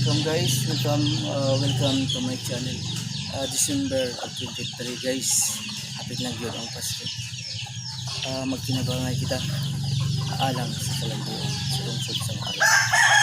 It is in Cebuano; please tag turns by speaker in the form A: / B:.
A: Welcome guys, welcome to my channel. December 23, guys. Hapit na gyud ang Pasko. Magkinabangay kita alang sa kalambuan sa lungsod sa Makati.